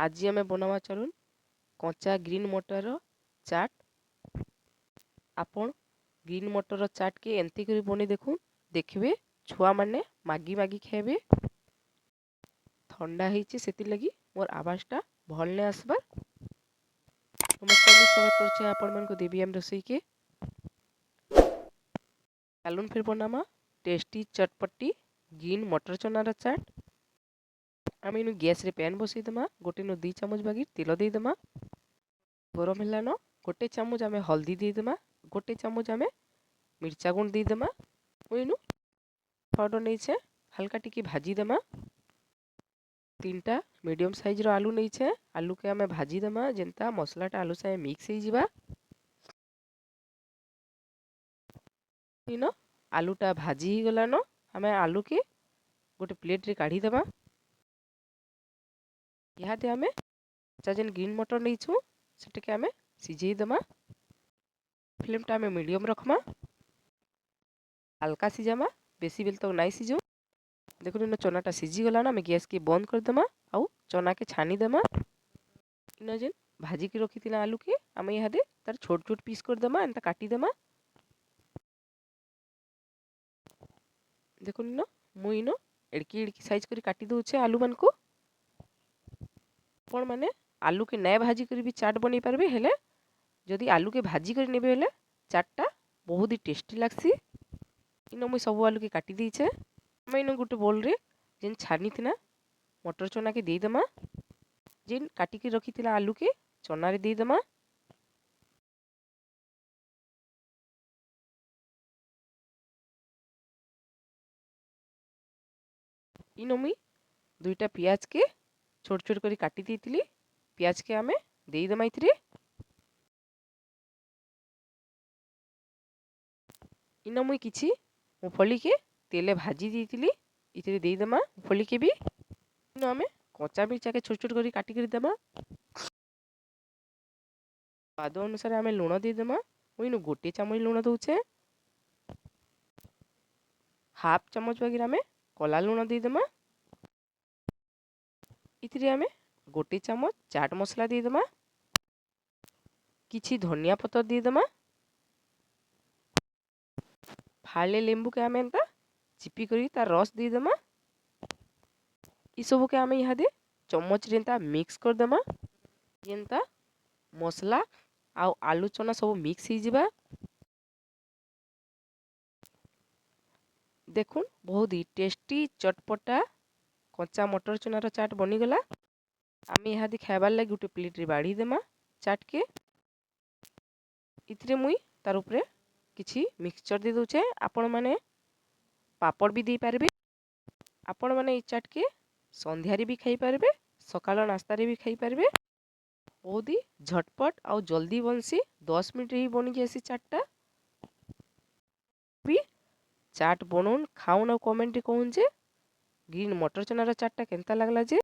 ଆଜି ଆମେ ବନାବା ଚାଲୁନ୍ କଞ୍ଚା ଗ୍ରୀନ୍ ମଟର ଚାଟ୍। ଆପଣ ଗ୍ରୀନ୍ ମଟର ଚାଟ୍କେ ଏମିତି କରି ବନେଇ ଦେଖୁନ୍, ଦେଖିବେ ଛୁଆମାନେ ମାଗି ମାଗି ଖାଇବେ। ଥଣ୍ଡା ହେଇଛି, ସେଥିଲାଗି ମୋର୍ ଆବାଜଟା ଭଲ୍ ନାଇଁ ଆସବାର୍। ନମସ୍କାର, ମୁଇଁ ସ୍ୱାଗତ କରୁଛେ ଆପଣମାନଙ୍କୁ ଦେବୀ ଏମ୍ ରୋଷେଇକେ। ଚାଲୁନ୍ ଫିର୍ ବନାମା ଟେଷ୍ଟି ଚଟପଟି ଗ୍ରୀନ୍ ମଟର ଚନାର ଚାଟ୍। ଆମେ ଇନୁ ଗ୍ୟାସ୍ରେ ପ୍ୟାନ୍ ବସେଇଦେମା, ଗୋଟେ ନୁ 2 ଚାମଚ ବାଗି ତେଲ ଦେଇଦେମା। ଗରମ ହେଲାନ ଗୋଟେ ଚାମଚ ଆମେ ହଳଦୀ ଦେଇଦେମା, ଗୋଟେ ଚାମଚ ଆମେ ମିର୍ଚା ଗୁଣ୍ଡ ଦେଇଦେମା। ମୁଇଁ ଇନୁ ପାଉଡ଼ର ନେଇଛେ, ହାଲକା ଟିକେ ଭାଜିଦେମା। 3ଟା ମିଡ଼ିୟମ୍ ସାଇଜ୍ର ଆଲୁ ନେଇଛେ, ଆଲୁକେ ଆମେ ଭାଜିଦେମା ଯେନ୍ତା ମସଲାଟା ଆଲୁ ସାଙ୍ଗେ ମିକ୍ସ ହେଇଯିବା। ଇନ ଆଲୁଟା ଭାଜି ହେଇଗଲାନ, ଆମେ ଆଲୁକେ ଗୋଟେ ପ୍ଲେଟ୍ରେ କାଢ଼ିଦେମା। ଇହାଦେ ଆମେ ଯେନ୍ ଗ୍ରୀନ୍ ମଟର ନେଇଛୁଁ ସେଟାକେ ଆମେ ସିଝେଇଦେମା। ଫ୍ଲେମ୍ଟା ଆମେ ମିଡ଼ିୟମ୍ ରଖ୍ମା, ହାଲକା ସିଝାମା, ବେଶୀ ବେଲ୍ ତକ୍ ନାଇଁ ସିଝୁ। ଦେଖୁନ୍ ଇନ ଚନାଟା ସିଝିଗଲାନ, ଆମେ ଗ୍ୟାସ୍କେ ବନ୍ଦ କରିଦେମା ଆଉ ଚନାକେ ଛାନିଦେମା। ଇନ ଯେନ୍ ଭାଜିକି ରଖିଥିଲା ଆଲୁକେ ଆମେ ଇହାଦେ ତାର ଛୋଟ ଛୋଟ ପିସ୍ କରିଦେମା, ଏନ୍ତା କାଟିଦେମା। ଦେଖୁନ୍ ଇନ ମୁଇଁ ଇନ ଏଡ଼କି ଏଡ଼କି ସାଇଜ୍ କରି କାଟି ଦଉଛେ ଆଲୁମାନଙ୍କୁ। ଆପଣମାନେ ଆଲୁକେ ନାଇଁ ଭାଜି କରି ବି ଚାଟ୍ ବନେଇ ପାରବେ, ହେଲେ ଯଦି ଆଲୁକେ ଭାଜି କରି ନେବେ ହେଲେ ଚାଟ୍ଟା ବହୁତ ହି ଟେଷ୍ଟି ଲାଗ୍ସି। ଇନ ମୁଇଁ ସବୁ ଆଲୁକେ କାଟି ଦେଇଛେ। ଆମେ ଇନ ଗୋଟେ ବୋଲ୍ରେ ଯେନ୍ ଛାନିଥିଲା ମଟର ଚନାକେ ଦେଇଦେମା, ଯେନ୍ କାଟିକି ରଖିଥିଲା ଆଲୁକେ ଚନାରେ ଦେଇଦେମା। ଇନ ମୁଇଁ 2ଟା ପିଆଜକେ ଛୋଟ ଛୋଟ କରି କାଟି ଦେଇଥିଲି, ପିଆଜକେ ଆମେ ଦେଇଦେମା ଏଥିରେ। ଇନ ମୁଇଁ କିଛି ମୁଫଲିକେ ତେଲେ ଭାଜି ଦେଇଥିଲି, ଏଥିରେ ଦେଇଦେମା ମୁଫଲିକେ ବି। ଇନ ଆମେ କଞ୍ଚା ମିର୍ଚାକେ ଛୋଟ ଛୋଟ କରି କାଟିକରି ଦେମା। ସ୍ୱାଦ ଅନୁସାରେ ଆମେ ଲୁଣ ଦେଇଦେମା। ମୁଇଁ ଇନୁ 1 ଚାମଚ ଲୁଣ ଦଉଛେ, ହାଫ୍ ଚାମଚ ବାଗିର ଆମେ କଲା ଲୁଣ ଦେଇଦେମା। ଏଥିରେ ଆମେ 1 ଚାମଚ ଚାଟ୍ ମସଲା ଦେଇଦେମା, କିଛି ଧନିଆ ପତ୍ର ଦେଇଦେମା। ଫାଳେ ଲେମ୍ବୁକେ ଆମେ ଏନ୍ତା ଚିପି କରି ତାର ରସ ଦେଇଦେମା। ଏସବୁକେ ଆମେ ଇହାଦେ ଚମଚରେ ଏନ୍ତା ମିକ୍ସ କରିଦେମା, ଯେନ୍ତା ମସଲା ଆଉ ଆଲୁ ଚନା ସବୁ ମିକ୍ସ ହେଇଯିବା। ଦେଖୁନ୍ ବହୁତ ହି ଟେଷ୍ଟି ଚଟପଟା କଞ୍ଚା ମଟର ଚନାର ଚାଟ୍ ବନିଗଲା। ଆମେ ଇହାଦେ ଖାଇବାର୍ ଲାଗି ଗୋଟେ ପ୍ଲେଟ୍ରେ ବାଢ଼ି ଦେମା ଚାଟ୍କେ। ଏଥିରେ ମୁଇଁ ତାର ଉପରେ କିଛି ମିକ୍ସଚର୍ ଦେଇ ଦଉଛେ, ଆପଣମାନେ ପାପଡ଼ ବି ଦେଇପାରିବେ। ଆପଣମାନେ ଏଇ ଚାଟ୍କେ ସନ୍ଧ୍ୟାରେ ବି ଖାଇପାରିବେ, ସକାଳ ନାସ୍ତାରେ ବି ଖାଇପାରିବେ। ବହୁତ ହି ଝଟପଟ ଆଉ ଜଲ୍ଦି ବନସି, 10 ମିନିଟ୍ରେ ହିଁ ବନି ଯାଏସି ଚାଟ୍ଟା। ବି ଚାଟ୍ ବନଉନ୍, ଖାଉନ୍ ଆଉ କମେଣ୍ଟରେ କହୁନ୍ ଯେ ଗ୍ରୀନ୍ ମଟର ଚନାର ଚାଟ୍ଟା କେନ୍ତା ଲାଗଲା ଯେ।